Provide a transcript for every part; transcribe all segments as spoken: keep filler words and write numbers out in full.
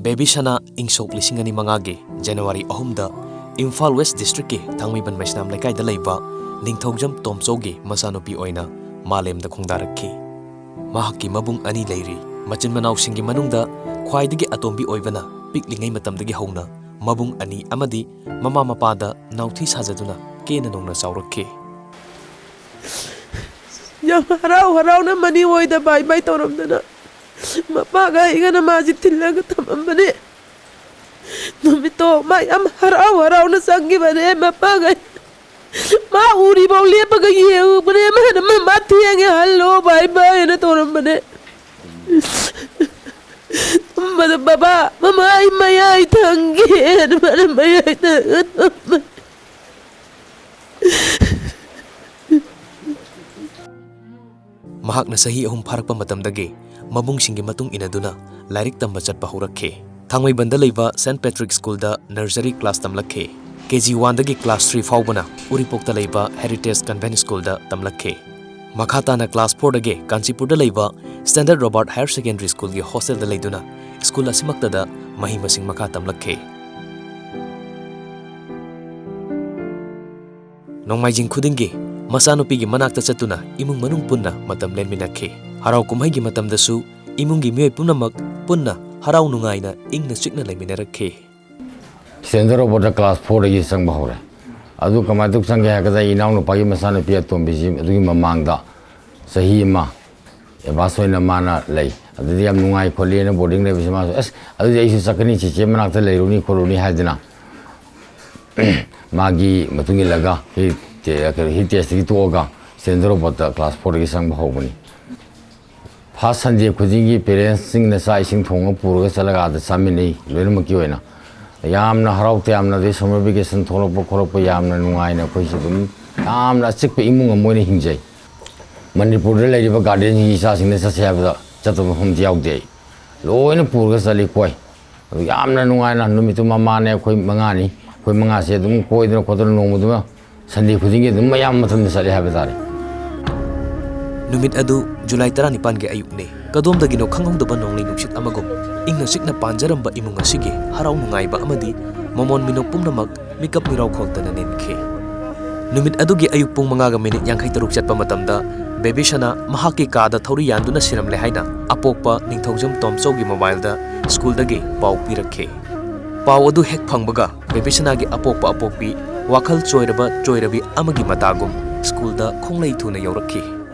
Baby ꯁꯅꯥ ꯏꯪ ꯁꯣꯛ ꯂꯤꯁꯤꯡ ꯑꯅꯤ ꯃꯉꯥꯒꯤ ꯖꯅꯋꯥꯔꯤ ꯑꯍꯨꯝꯗ ꯏꯝꯐꯥꯜ ꯋꯦꯁ ꯗꯤꯁꯇ꯭ꯔꯤꯛꯀꯤ ꯊꯥꯡꯃꯩꯕꯟ ꯃꯩꯁꯅꯥꯝ ꯂꯩꯀꯥꯏꯗ ꯂꯩꯕ ꯅꯤꯡꯊꯧꯖꯝ ꯇꯣꯝꯆꯧꯒꯤ ꯃꯆꯥꯅꯨꯄꯤ ꯑꯣꯏꯅ ꯃꯥꯂꯦꯝꯗ ꯈꯣꯡꯗꯥꯔꯛꯈꯤ꯫ ꯃꯍꯥꯛꯀꯤ ꯃꯕꯨꯡ ꯑꯅꯤ ꯂꯩꯔꯤ꯫ ꯃꯆꯤꯟ ꯃꯅꯥꯎꯁꯤꯡꯒꯤ ꯃꯅꯨꯡꯗ ꯈ꯭ꯋꯥꯏꯗꯒꯤ ꯑꯇꯣꯝꯕꯤ ꯑꯣꯏꯕꯅ ꯄꯤꯛꯂꯤꯉꯩ ꯃꯇꯝꯗꯒꯤ ꯍꯧꯅ ꯃꯕꯨꯡ ꯑꯅꯤ ꯑꯃꯗꯤ ꯃꯃꯥ ꯃꯄꯥꯗ ꯅꯥꯎꯊꯤ ꯁꯥꯖꯗꯨꯅ ꯀꯦꯅ ꯅꯧꯅ ꯆꯥꯎꯔꯛꯈꯤ꯫ ꯌꯥꯝ ꯍꯔꯥꯎ ꯍꯔꯥꯎꯅ ꯃꯅꯤ ꯍꯣꯏꯗ ꯕꯥꯏ ꯕꯥꯏ ꯇꯧꯔꯝꯗꯅ ꯃꯄꯥꯒ ꯑꯩꯒꯅ ꯃꯥꯁꯤ ꯊꯤꯜꯂꯒ ꯊꯝꯃꯝꯕꯅꯦ꯫ ꯅꯨꯃꯤꯠꯇꯣ ꯃꯥ ꯌꯥꯝ ꯍꯔꯥꯎ ꯍꯔꯥꯎꯅ ꯆꯪꯈꯤꯕꯅꯦ꯫ ꯃꯄꯥꯒ ꯃꯥ ꯎꯔꯤꯐꯥꯎ ꯂꯦꯞꯄꯒ ꯌꯦꯡꯉꯨꯕꯅꯦ꯫ ꯃꯥꯅ "ꯃꯃꯥ ꯊꯦꯡꯉꯦ, ꯍꯜꯂꯣ, ꯕꯥꯏ ꯕꯥꯏ" ꯍꯥꯏꯅ ꯇꯧꯔꯝꯕꯅꯦ꯫ ꯇꯨꯝꯕꯗ "ꯕꯕꯥ, ꯃꯃꯥ ꯑꯩ ꯃꯌꯥꯏ ꯊꯪꯒꯦ" ꯍꯥꯏꯅ ꯃꯥꯅ ꯃꯌꯥꯏ ꯊꯪꯉ ꯇꯨꯝꯕꯅꯦ꯫ ꯃꯍꯥꯛꯅ ꯆꯍꯤ ꯑꯍꯨꯝ ꯐꯥꯔꯛꯄ ꯃꯇꯝꯗꯒꯤ ꯃꯕꯨꯡꯁꯤꯡꯒꯤ ꯃꯇꯨꯡ ꯏꯟꯅꯗꯨꯅ ꯂꯥꯏꯔꯤꯛ ꯇꯝꯕ ꯆꯠꯄ ꯍꯧꯔꯛꯈꯤ꯫ ꯊꯥꯡꯃꯩꯕꯟꯗ ꯂꯩꯕ ꯁꯦꯟꯠ ꯄꯦꯇ꯭ꯔꯤꯛ ꯁ꯭ꯀꯨꯜꯗ ꯅꯔꯖꯔꯤ ꯀ꯭ꯂꯥꯁ ꯇꯝꯂꯛꯈꯤ꯫ ꯀꯦ ꯖꯤ ꯋꯥꯟꯗꯒꯤ ꯀ꯭ꯂꯥꯁ ꯊ꯭ꯔꯤ ꯐꯥꯎꯕꯅ ꯎꯔꯤꯄꯣꯛꯇ ꯂꯩꯕ ꯍꯦꯔꯤꯇꯦꯖ ꯀꯟꯚꯦꯟꯠ ꯁ꯭ꯀꯨꯜꯗ ꯇꯝꯂꯛꯈꯤ꯫ ꯃꯈꯥ ꯇꯥꯅ ꯀ꯭ꯂꯥꯁ ꯐꯣꯔꯗꯒꯤ ꯀꯥꯟꯆꯤꯄꯨꯔꯗ ꯂꯩꯕ ꯁ꯭ꯇꯦꯟꯗꯔꯠ ꯔꯣꯕꯥꯔꯠ ꯍꯥꯌꯔ ꯁꯦꯀꯦꯟꯗꯔꯤ ꯁ꯭ꯀꯨꯜꯒꯤ ꯍꯣꯁꯇꯦꯜꯗ ꯂꯩꯗꯨꯅ ꯁ꯭ꯀꯨꯜ ꯑꯁꯤꯃꯛꯇꯗ ꯃꯍꯩ ꯃꯁꯤꯡ ꯃꯈꯥ ꯇꯝꯂꯛꯈꯤ꯫ ꯅꯣꯡꯃꯥꯏꯖꯤꯡ ꯈꯨꯗꯤꯡꯒꯤ ꯃꯆꯥꯅꯨꯄꯤꯒꯤ ꯃꯅꯥꯛꯇ ꯆꯠꯇꯨꯅ ꯏꯃꯨꯡ ꯃꯅꯨꯡ ꯄꯨꯟꯅ ꯃꯇꯝ ꯂꯦꯟꯃꯤꯟꯅꯈꯤ꯫ ꯍꯔꯥꯎ ꯀꯨꯝꯍꯩꯒꯤ ꯃꯇꯝꯗꯁꯨ ꯏꯃꯨꯡꯒꯤ ꯃꯤꯑꯣꯏ ꯄꯨꯝꯅꯃꯛ ꯄꯨꯟꯅ ꯍꯔꯥꯎ ꯅꯨꯡꯉꯥꯏꯅ ꯏꯪꯅ ꯆꯤꯛꯅ ꯂꯩꯃꯤꯟꯅꯔꯛꯈꯤ꯫ ꯁ꯭ꯇꯦꯟꯗꯔꯠ ꯔꯣꯕꯥꯔꯠꯇ ꯀ꯭ꯂꯥꯁ ꯐꯣꯔꯗꯒꯤ ꯆꯪꯕ ꯍꯧꯔꯦ꯫ ꯑꯗꯨ ꯀꯃꯥꯏꯅ ꯇꯧ ꯆꯪꯒꯦ ꯍꯥꯏꯔꯒꯗ, ꯑꯩ ꯏꯅꯥꯎꯅꯨꯄꯥꯒꯤ ꯃꯆꯥꯅꯨꯄꯤ ꯑꯇꯣꯝꯕꯤꯁꯤ ꯑꯗꯨꯒꯤ ꯃꯃꯥꯡꯗ ꯆꯍꯤ ꯑꯃ ꯑꯦꯗꯚꯥꯟꯁ ꯑꯣꯏꯅ ꯃꯥꯅ ꯂꯩ꯫ ꯑꯗꯨꯗꯤ ꯌꯥꯝ ꯅꯨꯡꯉꯥꯏ ꯈꯣꯠꯂꯤꯅ ꯕꯣꯔꯗꯤꯡ ꯂꯩꯕꯁꯤ ꯃꯥꯁꯨ, "ꯑꯁ, ꯑꯗꯨꯗꯤ ꯑꯩꯁꯨ ꯆꯠꯀꯅꯤ, ꯆꯦꯆꯦ ꯃꯅꯥꯛꯇ ꯂꯩꯔꯨꯅꯤ ꯈꯣꯠꯂꯨꯅꯤ" ꯍꯥꯏꯗꯅ ꯃꯥꯒꯤ ꯃꯇꯨꯡ ꯏꯜꯂꯒ ꯍꯤ-, ꯇꯦ-, ꯀꯩꯅꯣ, ꯍꯤ ꯇꯦꯁꯇꯒꯤ ꯇꯣꯛꯑꯒ ꯁ꯭ꯇꯦꯟꯗꯔꯠ ꯔꯣꯕꯥꯔꯠꯇ ꯀ꯭ꯂꯥꯁ ꯐꯣꯔꯗꯒꯤ ꯆꯪꯕ ꯍꯧꯕꯅꯤ꯫ ꯐꯥꯔꯁ ꯁꯟꯗꯦ ꯈꯨꯗꯤꯡꯒꯤ ꯄꯦꯔꯦꯟꯁꯁꯤꯡꯅ ꯆꯥꯛ ꯏꯁꯤꯡ ꯊꯣꯡꯉ ꯄꯨꯔꯒ ꯆꯠꯂꯒ ꯑꯥꯗ ꯆꯥꯃꯤꯟꯅꯩ ꯂꯣꯏꯅꯃꯛꯀꯤ ꯑꯣꯏꯅ꯫ ꯌꯥꯝꯅ ꯍꯔꯥꯎ ꯇꯌꯥꯝꯅ, ꯑꯗꯩ ꯁꯝꯃꯔ ꯚꯦꯀꯦꯁꯟ ꯊꯣꯛꯂꯛꯄ ꯈꯣꯠꯂꯛꯄ ꯌꯥꯝꯅ ꯅꯨꯡꯉꯥꯏꯅ ꯑꯩꯈꯣꯏꯁꯨ ꯑꯗꯨꯝ ꯌꯥꯝꯅ ꯑꯆꯤꯛꯄ ꯏꯃꯨꯡ ꯑꯃ ꯑꯣꯏꯅ ꯍꯤꯡꯖꯩ꯫ ꯃꯅꯤꯄꯨꯔꯗ ꯂꯩꯔꯤꯕ ꯒꯥꯔꯗꯦꯟꯁꯤꯡꯒꯤ ꯏꯆꯥꯁꯤꯡꯗ ꯆꯠꯁꯦ ꯍꯥꯏꯕꯗ ꯆꯠꯇꯕ ꯃꯐꯝꯗꯤ ꯌꯥꯎꯗꯦ ꯑꯩ꯫ ꯂꯣꯏꯅ ꯄꯨꯔꯒ ꯆꯠꯂꯤ ꯀꯣꯏ꯫ ꯑꯗꯨ ꯌꯥꯝꯅ ꯅꯨꯡꯉꯥꯏꯅ ꯅꯨꯃꯤꯠꯇꯨ ꯃꯃꯥꯅꯦ ꯑꯩꯈꯣꯏ ꯃꯉꯥꯅꯤ꯫ ꯑꯩꯈꯣꯏ ꯃꯉꯥꯁꯦ ꯑꯗꯨꯝ ꯀꯣꯏꯗꯅ ꯈꯣꯠꯇꯅ ꯅꯣꯡꯃꯗꯨꯃ ꯁꯟꯗꯦ ꯈꯨꯗꯤꯡꯒꯤ ꯑꯗꯨꯝ ꯑꯌꯥꯝꯕ ꯃꯇꯝꯗ ꯆꯠꯂꯦ ꯍꯥꯏꯕ ꯇꯥꯔꯦ꯫ ꯅꯨꯃꯤꯠ ꯑꯗꯨ ꯖꯨꯂꯥꯏ ꯇꯔꯥꯅꯤꯄꯥꯟꯒꯤ ꯑꯌꯨꯛꯅꯤ꯫ ꯀꯗꯣꯝꯗꯒꯤꯅꯣ ꯈꯪꯍꯧꯗꯕ ꯅꯣꯡꯂꯩ ꯅꯨꯡꯁꯤꯠ ꯑꯃꯒꯨꯝ ꯏꯪꯅ ꯆꯤꯛꯅ ꯄꯥꯟꯖꯔꯝꯕ ꯏꯃꯨꯡ ꯑꯁꯤꯒꯤ ꯍꯔꯥꯎ ꯅꯨꯡꯉꯥꯏꯕ ꯑꯃꯗꯤ ꯃꯃꯣꯟ ꯃꯤꯅꯣꯛ ꯄꯨꯝꯅꯃꯛ ꯃꯤꯀꯞ ꯃꯤꯔꯥꯎ ꯈꯣꯜꯇꯅ ꯅꯤꯟꯈꯤ꯫ ꯅꯨꯃꯤꯠ ꯑꯗꯨꯒꯤ ꯑꯌꯨꯛ ꯄꯨꯡ ꯃꯉꯥꯒ ꯃꯤꯅꯤꯠ ꯌꯥꯡꯈꯩ ꯇꯔꯨꯛ ꯆꯠꯄ ꯃꯇꯝꯗ ꯕꯦꯕꯤꯁꯅꯥ ꯃꯍꯥꯛꯀꯤ ꯀꯥꯗ ꯊꯧꯔꯤ ꯌꯥꯟꯗꯨꯅ ꯁꯤꯔꯝꯂꯦ ꯍꯥꯏꯅ ꯑꯄꯣꯛꯄ ꯅꯤꯡꯊꯧꯖꯝ ꯇꯣꯝꯆꯧꯒꯤ ꯃꯣꯕꯥꯏꯜꯗ ꯁ꯭ꯀꯨꯜꯗꯒꯤ ꯄꯥꯎ ꯄꯤꯔꯛꯈꯤ꯫ ꯄꯥꯎ ꯑꯗꯨ ꯍꯦꯛ ꯐꯪꯕꯒ ꯕꯦꯕꯤꯁꯅꯥꯒꯤ ꯑꯄꯣꯛꯄ ꯑꯄꯣꯛꯄꯤ ꯋꯥꯈꯜ ꯆꯣꯏꯔꯕ ꯆꯣꯏꯔꯕꯤ ꯑꯃꯒꯤ ꯃꯇꯥꯒꯨꯝ ꯁ꯭ꯀꯨꯜꯗ ꯈꯣꯡꯂꯩ ꯊꯨꯅ ꯌꯧꯔꯛꯈꯤ꯫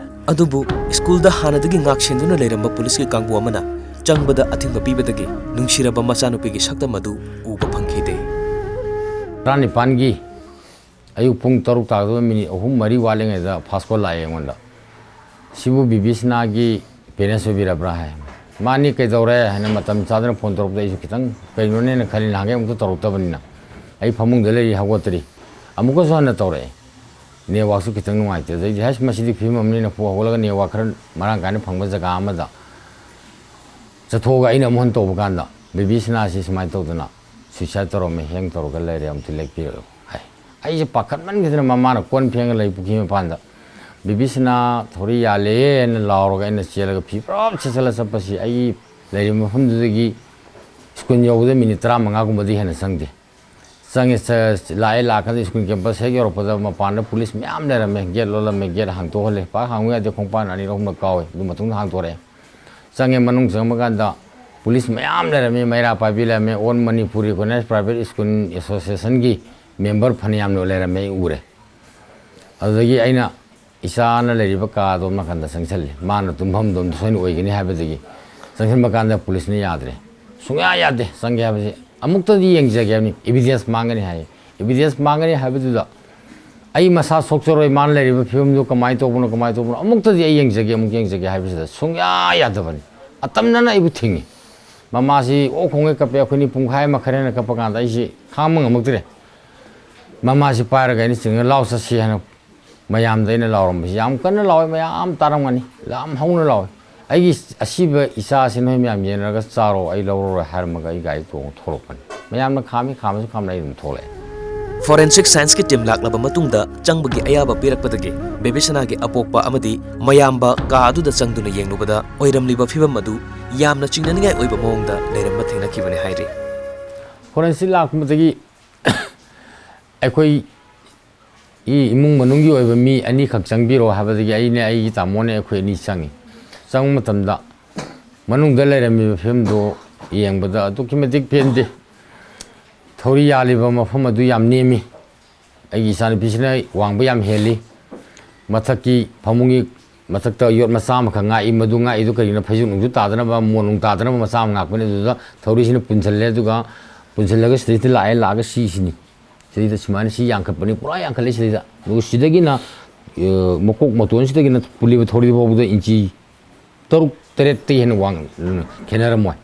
ꯑꯗꯨꯕꯨ ꯁ꯭ꯀꯨꯜꯗ ꯍꯥꯟꯅꯗꯒꯤ ꯉꯥꯛꯁꯦꯟꯗꯨꯅ ꯂꯩꯔꯝꯕ ꯄꯨꯂꯤꯁꯀꯤ ꯀꯥꯡꯕꯨ ꯑꯃꯅ ꯆꯪꯕꯗ ꯑꯊꯤꯡꯕ ꯄꯤꯕꯗꯒꯤ ꯅꯨꯡꯁꯤꯔꯕ ꯃꯆꯥꯅꯨꯄꯤꯒꯤ ꯁꯛꯇꯝ ꯑꯗꯨ ꯎꯕ ꯐꯪꯈꯤꯗꯦ꯫ ꯇꯔꯥꯅꯤꯄꯥꯟꯒꯤ ꯑꯌꯨꯛ ꯄꯨꯡ ꯇꯔꯨꯛ ꯇꯥꯒꯗꯕ ꯃꯤꯅꯤꯠ ꯑꯍꯨꯝ ꯃꯔꯤ ꯋꯥꯠꯂꯤꯉꯩꯗ ꯐꯥꯁ ꯀꯣꯜ ꯂꯥꯛꯑꯦ ꯑꯩꯉꯣꯟꯗ꯫ "ꯁꯤꯕꯨ ꯕꯤꯕꯤꯁꯅꯥꯒꯤ ꯄꯦꯔꯦꯟꯁ ꯑꯣꯏꯕꯤꯔꯕ꯭ꯔꯥ?" ꯍꯥꯏ꯫ "ꯃꯥꯅꯤ, ꯀꯩꯗꯧꯔꯦ?" ꯍꯥꯏꯅ ꯃꯇꯝ ꯆꯥꯗꯅ ꯐꯣꯟ ꯇꯧꯔꯛꯄꯗ ꯑꯩꯁꯨ ꯈꯤꯇꯪ ꯀꯩꯅꯣꯅꯦꯅ ꯈꯜꯂꯤ, ꯅꯍꯥꯟꯒꯩ ꯑꯃꯨꯛꯇ ꯇꯧꯔꯛꯇꯕꯅꯤꯅ꯫ ꯑꯩ ꯐꯃꯨꯡꯗ ꯂꯩꯔꯤ, ꯍꯧꯒꯠꯇ꯭ꯔꯤ꯫ ꯑꯃꯨꯛꯀꯁꯨ ꯍꯟꯅ ꯇꯧꯔꯛꯑꯦ꯫ ꯅꯦꯠꯋꯥꯛꯁꯨ ꯈꯤꯇꯪ ꯅꯨꯡꯉꯥꯏꯇꯦ꯫ ꯑꯗꯩꯗꯤ, "ꯍꯩꯁ, ꯃꯁꯤꯗꯤ ꯐꯤꯕꯝ ꯑꯃꯅꯤꯅ" ꯐꯨ ꯍꯧꯒꯠꯂꯒ ꯅꯦꯠꯋꯥꯛ ꯈꯔ ꯃꯔꯥꯡ ꯀꯥꯏꯅ ꯐꯪꯕ ꯖꯒꯥ ꯑꯃꯗ ꯆꯠꯊꯣꯛꯑꯒ ꯑꯩꯅ ꯑꯃꯨꯛ ꯍꯟꯅ ꯇꯧꯕ ꯀꯥꯟꯗ, "ꯕꯦꯕꯤꯁꯅꯥꯁꯤ ꯁꯨꯃꯥꯏꯅ ꯇꯧꯗꯅ ꯁꯨꯏꯁꯥꯏꯠ ꯇꯧꯔꯝꯃꯦ, ꯍꯦꯡ ꯇꯧꯔꯒ ꯂꯩꯔꯦ, ꯑꯃꯨꯛꯇ ꯂꯦꯛꯄꯤꯔꯛꯎ" ꯍꯥꯏ꯫ ꯑꯩꯁꯦ ꯄꯥꯈꯠꯃꯟꯈꯤꯗꯅ ꯃꯃꯥꯅ ꯀꯣꯟ ꯐꯦꯡꯉ ꯂꯩ ꯄꯨꯈ꯭ꯔꯤ ꯃꯄꯥꯟꯗ, "ꯕꯦꯕꯤꯁꯅꯥ ꯊꯧꯔꯤ ꯌꯥꯜꯂꯦꯅ" ꯂꯥꯎꯔꯒ ꯑꯩꯅ ꯆꯦꯜꯂꯒ ꯐꯤ ꯄꯨꯔꯥ ꯁꯦꯠꯆꯜꯂ ꯆꯠꯄꯁꯤ ꯑꯩ ꯂꯩꯔꯤꯕ ꯃꯐꯝꯗꯨꯗꯒꯤ ꯁ꯭ꯀꯨꯜ ꯌꯧꯕꯗ ꯃꯤꯅꯤꯠ ꯇꯔꯥꯃꯉꯥꯒꯨꯝꯕꯗꯤ ꯍꯦꯟꯅ ꯆꯪꯗꯦ꯫ ꯆꯪꯉꯦ, ꯆ-, ꯂꯥꯛꯑꯦ, ꯂꯥꯛꯀꯥꯟꯗ ꯁ꯭ꯀꯨꯜ ꯀꯦꯝꯄꯁ ꯍꯦꯛ ꯌꯧꯔꯛꯄꯗ ꯃꯄꯥꯟꯗ ꯄꯨꯂꯤꯁ ꯃꯌꯥꯝ ꯂꯩꯔꯝꯃꯦ꯫ ꯒꯦꯠ ꯂꯣꯜꯂꯝꯃꯦ, ꯒꯦꯠ ꯍꯥꯡꯇꯣꯛꯍꯜꯂꯦ꯫ ꯄꯥꯛ ꯍꯥꯡꯉꯨ ꯌꯥꯗꯦ, ꯈꯣꯡꯄꯥꯟ ꯑꯅꯤꯔꯛ ꯑꯍꯨꯝꯂꯛ ꯀꯥꯎꯋꯦ, ꯑꯗꯨ ꯃꯇꯨꯡꯗ ꯍꯥꯡꯇꯣꯔꯛꯑꯦ꯫ ꯆꯪꯉꯦ, ꯃꯅꯨꯡ ꯆꯪꯕ ꯀꯥꯟꯗ ꯄꯨꯂꯤꯁ ꯃꯌꯥꯝ ꯂꯩꯔꯝꯃꯦ, ꯃꯩꯔꯥ ꯄꯥꯏꯕꯤ ꯂꯩꯔꯝꯃꯦ, All Manipur Recognized Private School Associationꯒꯤ ꯃꯦꯝꯕꯔ ꯐꯅꯌꯥꯝꯅ ꯂꯩꯔꯝꯃꯦ, ꯑꯩ ꯎꯔꯦ꯫ ꯑꯗꯨꯗꯒꯤ ꯑꯩꯅ ꯏꯆꯥꯅ ꯂꯩꯔꯤꯕ ꯀꯥꯗꯣ ꯅꯥꯀꯟꯗ ꯆꯪꯁꯤꯜꯂꯤ꯫ ꯃꯥꯅ ꯇꯨꯝꯐꯝꯗꯣꯝꯗ ꯁꯣꯏꯅ ꯑꯣꯏꯒꯅꯤ ꯍꯥꯏꯕꯗꯒꯤ ꯆꯪꯁꯤꯟꯕ ꯀꯥꯟꯗ ꯄꯨꯂꯤꯁꯅ ꯌꯥꯗ꯭ꯔꯦ꯫ ꯁꯨꯡꯌꯥ ꯌꯥꯗꯦ꯫ ꯆꯪꯒꯦ ꯍꯥꯏꯕꯁꯤ ꯑꯃꯨꯛꯇꯗꯤ ꯌꯦꯡꯖꯒꯦ ꯍꯥꯏꯕꯅꯤ꯫ Evidence ꯃꯥꯡꯒꯅꯤ ꯍꯥꯏ꯫ Evidence ꯃꯥꯡꯒꯅꯤ ꯍꯥꯏꯕꯗꯨꯗ ꯑꯩ ꯃꯁꯥ ꯁꯣꯛꯆꯔꯣꯏ, ꯃꯥꯅ ꯂꯩꯔꯤꯕ ꯐꯤꯕꯝꯗꯨ ꯀꯃꯥꯏꯅ ꯇꯧꯕꯅꯣ, ꯀꯃꯥꯏꯅ ꯇꯧꯕꯅꯣ, ꯑꯃꯨꯛꯇꯗꯤ ꯑꯩ ꯌꯦꯡꯖꯒꯦ, ꯑꯃꯨꯛ ꯌꯦꯡꯖꯒꯦ ꯍꯥꯏꯕꯁꯤꯗ ꯁꯨꯡꯌꯥ ꯌꯥꯗꯕꯅꯤ꯫ ꯑꯇꯝꯅꯅ ꯑꯩꯕꯨ ꯊꯤꯡꯉꯤ꯫ ꯃꯃꯥꯁꯤ ꯑꯣꯛ ꯈꯣꯡꯒꯩ ꯀꯞꯄꯦ꯫ ꯑꯩꯈꯣꯏꯅꯤ ꯄꯨꯡꯈꯥꯏ ꯑꯃ ꯈꯔ ꯍꯦꯟꯅ ꯀꯞꯄ ꯀꯥꯟꯗ ꯑꯩꯁꯤ ꯈꯥꯡꯕ ꯉꯝꯃꯛꯇ꯭ꯔꯦ꯫ ꯃꯃꯥꯁꯤ ꯄꯥꯏꯔꯒ ꯑꯩꯅ ꯆꯤꯡꯉꯒ "ꯂꯥꯎ ꯆꯠꯁꯤ" ꯍꯥꯏꯅ ꯃꯌꯥꯝꯗ ꯑꯩꯅ ꯂꯥꯎꯔꯝꯕꯁꯤ ꯌꯥꯝ ꯀꯟꯅ ꯂꯥꯎꯋꯦ, ꯃꯌꯥꯝ ꯇꯥꯔꯝꯒꯅꯤ, ꯌꯥꯝ ꯍꯧꯅ ꯂꯥꯎꯋꯦ꯫ "ꯑꯩꯒꯤ ꯑꯁꯤꯕ ꯏꯆꯥꯁꯤ ꯅꯣꯏ ꯃꯌꯥꯝ ꯌꯦꯡꯅꯔꯒ ꯆꯥꯔꯣ, ꯑꯩ ꯂꯧꯔꯔꯣꯏ" ꯍꯥꯏꯔꯝꯃꯒ ꯑꯩ ꯒꯥꯔꯤ ꯇꯣꯡꯉ ꯊꯣꯛꯂꯛꯄꯅꯤ꯫ ꯃꯌꯥꯝꯅ ꯈꯥꯝꯃꯤ, ꯈꯥꯝꯃꯁꯨ ꯈꯥꯝꯅ ꯑꯩ ꯑꯗꯨꯝ ꯊꯣꯛꯂꯛꯑꯦ꯫ Forensic Scienceꯀꯤ team ꯂꯥꯛꯂꯕ ꯃꯇꯨꯡꯗ ꯆꯪꯕꯒꯤ ꯑꯌꯥꯕ ꯄꯤꯔꯛꯄꯗꯒꯤ ꯕꯦꯕꯤꯁꯅꯥꯒꯤ ꯑꯄꯣꯛꯄ ꯑꯃꯗꯤ ꯃꯌꯥꯝꯕ ꯀꯥ ꯑꯗꯨꯗ ꯆꯪꯗꯨꯅ ꯌꯦꯡꯂꯨꯕꯗ ꯑꯣꯏꯔꯝꯂꯤꯕ ꯐꯤꯚꯝ ꯑꯗꯨ ꯌꯥꯝꯅ ꯆꯤꯡꯅꯅꯤꯡꯉꯥꯏ ꯑꯣꯏꯕ ꯃꯑꯣꯡꯗ ꯂꯩꯔꯝꯕ ꯊꯦꯡꯅꯈꯤꯕꯅꯤ ꯍꯥꯏꯔꯤ꯫ Forensic ꯂꯥꯛꯄꯗꯒꯤ ꯑꯩꯈꯣꯏ ꯏꯃꯨꯡ ꯃꯅꯨꯡꯒꯤ ꯑꯣꯏꯕ ꯃꯤ ꯑꯅꯤꯈꯛ ꯆꯪꯕꯤꯔꯣ ꯍꯥꯏꯕꯗꯒꯤ ꯑꯩꯅꯦ ꯑꯩꯒꯤ ꯇꯥꯃꯣꯅꯦ ꯑꯩꯈꯣꯏ ꯑꯅꯤ ꯆꯪꯉꯤ꯫ ꯆꯪꯕ ꯃꯇꯝꯗ ꯃꯅꯨꯡꯗ ꯂꯩꯔꯝꯃꯤꯕ ꯐꯤꯕꯝꯗꯨ ꯌꯦꯡꯕꯗ ꯑꯗꯨꯛꯀꯤ ꯃꯇꯤꯛ ꯄꯦꯟꯗꯦ꯫ ꯊꯧꯔꯤ ꯌꯥꯜꯂꯤꯕ ꯃꯐꯝ ꯑꯗꯨ ꯌꯥꯝ ꯅꯦꯝꯃꯤ꯫ ꯑꯩꯒꯤ ꯏꯆꯥꯅꯨꯄꯤꯁꯤꯅ ꯋꯥꯡꯕ ꯌꯥꯝ ꯍꯦꯜꯂꯤ꯫ ꯃꯊꯛꯀꯤ ꯐꯃꯨꯡꯒꯤ ꯃꯊꯛꯇ ꯌꯣꯠ ꯃꯆꯥ ꯑꯃꯈꯛ ꯉꯥꯛꯏ, ꯃꯗꯨ ꯉꯥꯛꯏꯗꯨ ꯀꯔꯤꯒꯤꯅꯣ? ꯐꯩꯖꯨꯞ ꯅꯨꯡꯖꯨꯞ ꯇꯥꯗꯅꯕ, ꯃꯣꯟ ꯅꯨꯡ ꯇꯥꯗꯅꯕ ꯃꯆꯥ ꯑꯃ ꯉꯥꯛꯄꯅꯤ꯫ ꯑꯗꯨꯗ ꯊꯧꯔꯤꯁꯤꯅ ꯄꯨꯟꯁꯤꯜꯂꯦ, ꯑꯗꯨꯒ ꯄꯨꯟꯁꯤꯜꯂꯒ ꯁꯤꯗꯩꯗ ꯂꯥꯛꯑꯦ, ꯂꯥꯛꯑꯒ ꯁꯤꯁꯤꯅꯤ꯫ ꯁꯤꯗꯩꯗ ꯁꯨꯃꯥꯏꯅ ꯁꯤ ꯌꯥꯟꯈꯠꯄꯅꯤ, ꯄꯨꯔꯥ ꯌꯥꯟꯈꯠꯂꯦ ꯁꯤꯗꯩꯗ꯫ ꯑꯗꯨꯒ ꯁꯤꯗꯒꯤꯅ, ꯑ, ꯃꯀꯣꯛ ꯃꯇꯣꯟꯁꯤꯗꯒꯤꯅ ꯄꯨꯜꯂꯤꯕ ꯊꯧꯔꯤ ꯐꯥꯎꯕꯗ ꯏꯟꯆꯤ ꯇꯔꯨꯛ ꯇꯔꯦꯠꯇꯒꯤ ꯍꯦꯟꯅ ꯋꯥꯡ ꯈꯦꯠꯅꯔꯝꯃꯣꯏ꯫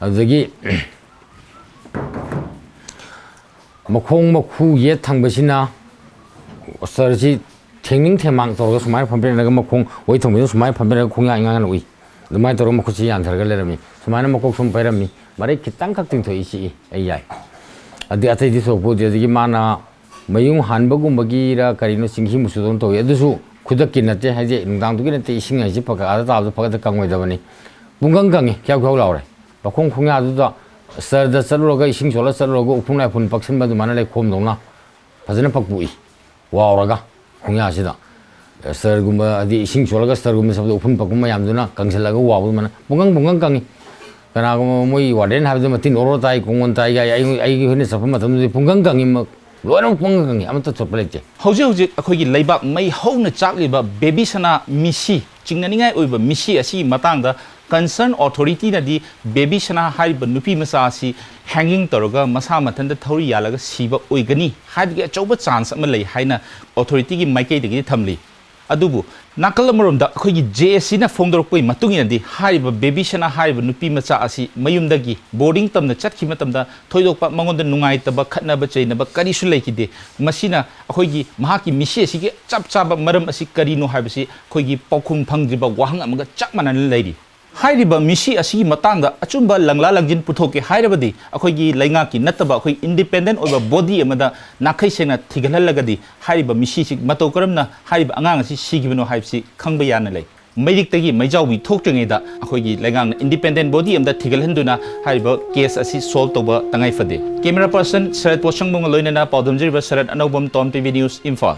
ꯑꯗꯨꯗꯒꯤ ꯃꯈꯣꯡ ꯃꯈꯨ ꯌꯦꯠ ꯊꯪꯕꯁꯤꯅ ꯁꯇꯔꯁꯤ ꯊꯦꯡꯅꯤꯡ ꯊꯦꯡꯃꯥꯡ ꯇꯧꯔꯒ ꯁꯨꯃꯥꯏꯅ ꯐꯝꯕꯤꯔꯛꯂꯒ ꯃꯈꯣꯡ ꯑꯣꯏ ꯊꯪꯕꯁꯤꯅ ꯁꯨꯃꯥꯏꯅ ꯐꯝꯕꯤꯔꯛꯂꯒ ꯈꯣꯡꯌꯥ ꯏꯉꯥꯡ ꯉꯟꯅ ꯎꯏ꯫ ꯑꯗꯨꯃꯥꯏꯅ ꯇꯧꯔꯒ ꯃꯈꯨꯠꯁꯤ ꯌꯥꯟꯊꯔꯒ ꯂꯩꯔꯝꯃꯤ꯫ ꯁꯨꯃꯥꯏꯅ ꯃꯀꯣꯛ ꯁꯨꯝ ꯄꯩꯔꯝꯃꯤ꯫ ꯃꯔꯩ ꯈꯤꯇꯪꯈꯛ ꯇꯤꯡꯊꯣꯛꯏ, ꯆꯤꯛꯏ, ꯑꯩ ꯌꯥꯏ꯫ ꯑꯗꯨ ꯑꯇꯩꯗꯤ ꯊꯣꯏꯗꯣꯛꯄ ꯎꯗꯦ꯫ ꯑꯗꯒꯤ ꯃꯥꯅ ꯃꯌꯨꯡ ꯍꯥꯟꯕꯒꯨꯝꯕꯒꯤꯔ ꯀꯔꯤꯅꯣ ꯆꯤꯡꯁꯤ ꯃꯨꯁꯨꯗꯧꯅ ꯇꯧꯏ꯫ ꯑꯗꯨꯁꯨ ꯈꯨꯗꯛꯀꯤ ꯅꯠꯇꯦ, ꯍꯥꯏꯗꯤ ꯅꯨꯡꯗꯥꯡꯗꯨꯒꯤ ꯅꯠꯇꯦ, ꯏꯁꯤꯡ ꯍꯥꯏꯁꯤ ꯐꯒꯠ ꯑꯥꯗ ꯇꯥꯕꯗ ꯐꯒꯠꯇ ꯀꯪꯉꯣꯏꯗꯕꯅꯤ꯫ ꯄꯨꯡꯀꯪ ꯀꯪꯉꯤ, ꯈ꯭ꯌꯥꯎ ꯈ꯭ꯌꯥꯎ ꯂꯥꯎꯔꯦ꯫ ꯃꯈꯣꯡ ꯈꯣꯡꯌꯥꯗꯨꯗ ꯁ꯭ꯇꯔꯗ ꯆꯠꯂꯨꯔꯒ ꯏꯁꯤꯡ ꯆꯣꯠꯂ ꯆꯠꯂꯨꯔꯒ ꯎꯐꯨꯟ ꯋꯥꯏꯐꯨꯟ ꯄꯛꯁꯤꯟꯕ ꯑꯗꯨꯃꯥꯏꯅ ꯂꯩꯈꯣꯝꯗꯧꯅ ꯐꯖꯅ ꯄꯛꯄꯣꯛꯏ, ꯋꯥꯎꯔꯒ ꯈꯣꯡꯌꯥꯁꯤꯗ꯫ ꯁ꯭ꯇꯔꯒꯨꯝꯕ ꯍꯥꯏꯗꯤ ꯏꯁꯤꯡ ꯆꯣꯠꯂꯒ ꯁ꯭ꯇꯔꯒꯨꯝꯕ ꯆꯠꯄꯗ ꯎꯐꯨꯟ ꯄꯛꯄ ꯃꯌꯥꯝꯗꯨꯅ ꯀꯪꯁꯤꯜꯂꯒ ꯋꯥꯎꯕ ꯑꯗꯨꯃꯥꯏꯅ ꯄꯨꯡꯀꯪ ꯄꯨꯡꯀꯪ ꯀꯪꯉꯤ꯫ ꯀꯅꯥꯒꯨꯝꯕ ꯃꯣꯏ ꯋꯥꯔꯗꯦꯟ ꯍꯥꯏꯕꯗꯨ ꯃꯇꯤꯟ ꯑꯣꯔꯣ ꯇꯥꯏ, ꯀꯣꯡꯒꯣꯟ ꯇꯥꯏ ꯀꯥꯏ ꯑꯩ, ꯑꯩꯒꯤ ꯑꯩꯈꯣꯏꯅ ꯆꯠꯄ ꯃꯇꯝꯗꯗꯤ ꯄꯨꯡꯀꯪ ꯀꯪꯉꯤ, ꯃ-, ꯂꯣꯏꯅꯃꯛ ꯄꯨꯡꯀꯪ ꯀꯪꯉꯤ, ꯑꯃꯠꯇ ꯆꯣꯠꯄ ꯂꯩꯇꯦ꯫ ꯍꯧꯖꯤꯛ ꯍꯧꯖꯤꯛ ꯑꯩꯈꯣꯏꯒꯤ ꯂꯩꯕꯥꯛ ꯃꯩ ꯍꯧꯅ ꯆꯥꯛꯂꯤꯕ ꯕꯦꯕꯤ ꯁꯅꯥ ꯃꯤꯁꯤ, ꯆꯤꯡꯅꯅꯤꯡꯉꯥꯏ ꯑꯣꯏꯕ ꯃꯤꯁꯤ ꯑꯁꯤꯒꯤ ꯃꯇꯥꯡꯗ concern authorityꯅꯗꯤ ꯕꯦꯕꯤ ꯁꯅꯥ ꯍꯥꯏꯔꯤꯕ ꯅꯨꯄꯤ ꯃꯆꯥ ꯑꯁꯤ hanging ꯇꯧꯔꯒ ꯃꯁꯥ ꯃꯊꯟꯇ ꯊꯧꯔꯤ ꯌꯥꯜꯂꯒ ꯁꯤꯕ ꯑꯣꯏꯒꯅꯤ ꯍꯥꯏꯕꯒꯤ ꯑꯆꯧꯕ chance ꯑꯃ ꯂꯩ ꯍꯥꯏꯅ authorityꯒꯤ ꯃꯥꯏꯀꯩꯗꯒꯤꯗꯤ ꯊꯝꯂꯤ꯫ ꯑꯗꯨꯕꯨ ꯅꯥꯀꯜ ꯑꯃꯔꯣꯝꯗ ꯑꯩꯈꯣꯏꯒꯤ JACꯅ ꯐꯣꯡꯗꯣꯔꯛꯄꯒꯤ ꯃꯇꯨꯡ ꯏꯟꯅꯗꯤ ꯍꯥꯏꯔꯤꯕ ꯕꯦꯕꯤ ꯁꯅꯥ ꯍꯥꯏꯔꯤꯕ ꯅꯨꯄꯤ ꯃꯆꯥ ꯑꯁꯤ ꯃꯌꯨꯝꯗꯒꯤ boarding ꯇꯝꯅ ꯆꯠꯈꯤꯕ ꯃꯇꯝꯗ ꯊꯣꯏꯗꯣꯛꯄ ꯃꯉꯣꯟꯗ ꯅꯨꯡꯉꯥꯏꯇꯕ, ꯈꯠꯅꯕ ꯆꯩꯅꯕ ꯀꯔꯤꯁꯨ ꯂꯩꯈꯤꯗꯦ꯫ ꯃꯁꯤꯅ ꯑꯩꯈꯣꯏꯒꯤ ꯃꯍꯥꯛꯀꯤ ꯃꯤꯁꯤ ꯑꯁꯤꯒꯤ ꯆꯞ ꯆꯥꯕ ꯃꯔꯝ ꯑꯁꯤ ꯀꯔꯤꯅꯣ ꯍꯥꯏꯕꯁꯤ ꯑꯩꯈꯣꯏꯒꯤ ꯄꯥꯎꯈꯨꯝ ꯐꯪꯗ꯭ꯔꯤꯕ ꯋꯥꯍꯪ ꯑꯃꯒ ꯆꯞ ꯃꯥꯟꯅꯅ ꯂꯩꯔꯤ꯫ ꯍꯥꯏꯔꯤꯕ ꯃꯤꯁꯤ ꯑꯁꯤꯒꯤ ꯃꯇꯥꯡꯗ ꯑꯆꯨꯝꯕ ꯂꯪꯂꯥ ꯂꯪꯖꯤꯟ ꯄꯨꯊꯣꯛꯀꯦ ꯍꯥꯏꯔꯕꯗꯤ ꯑꯩꯈꯣꯏꯒꯤ ꯂꯩꯉꯥꯛꯀꯤ ꯅꯠꯇꯕ ꯑꯩꯈꯣꯏ ꯏꯟꯗꯤꯄꯦꯟꯗꯦꯟ ꯑꯣꯏꯕ ꯕꯣꯗꯤ ꯑꯃꯗ ꯅꯥꯈꯩ ꯁꯦꯡꯅ ꯊꯤꯒꯠꯍꯜꯂꯒꯗꯤ ꯍꯥꯏꯔꯤꯕ ꯃꯤꯁꯤꯁꯤ ꯃꯇꯧ ꯀꯔꯝꯅ ꯍꯥꯏꯔꯤꯕ ꯑꯉꯥꯡ ꯑꯁꯤ ꯁꯤꯈꯤꯕꯅꯣ ꯍꯥꯏꯕꯁꯤ ꯈꯪꯕ ꯌꯥꯅ ꯂꯩ꯫ ꯃꯩꯔꯤꯛꯇꯒꯤ ꯃꯩꯖꯥꯎꯕꯤ ꯊꯣꯛꯇ꯭ꯔꯤꯉꯩꯗ ꯑꯩꯈꯣꯏꯒꯤ ꯂꯩꯉꯥꯛꯅ ꯏꯟꯗꯤꯄꯦꯟꯗꯦꯟ ꯕꯣꯗꯤ ꯑꯃꯗ ꯊꯤꯒꯠꯍꯟꯗꯨꯅ ꯍꯥꯏꯔꯤꯕ ꯀꯦꯁ ꯑꯁꯤ ꯁꯣꯜꯕ ꯇꯧꯕ ꯇꯉꯥꯏ ꯐꯗꯦ꯫ ꯀꯦꯃꯦꯔꯥ ꯄꯔꯁꯟ ꯁꯔꯠ ꯄꯣꯠꯁꯪꯕꯝꯒ ꯂꯣꯏꯅꯅ ꯄꯥꯎꯗꯝꯖꯔꯤꯕ ꯁꯔꯠ ꯑꯅꯧꯕꯝ, ꯇꯣꯝ ꯇꯤꯚꯤ ꯅ꯭ꯌꯨꯁ, ꯏꯝꯐꯥꯜ꯫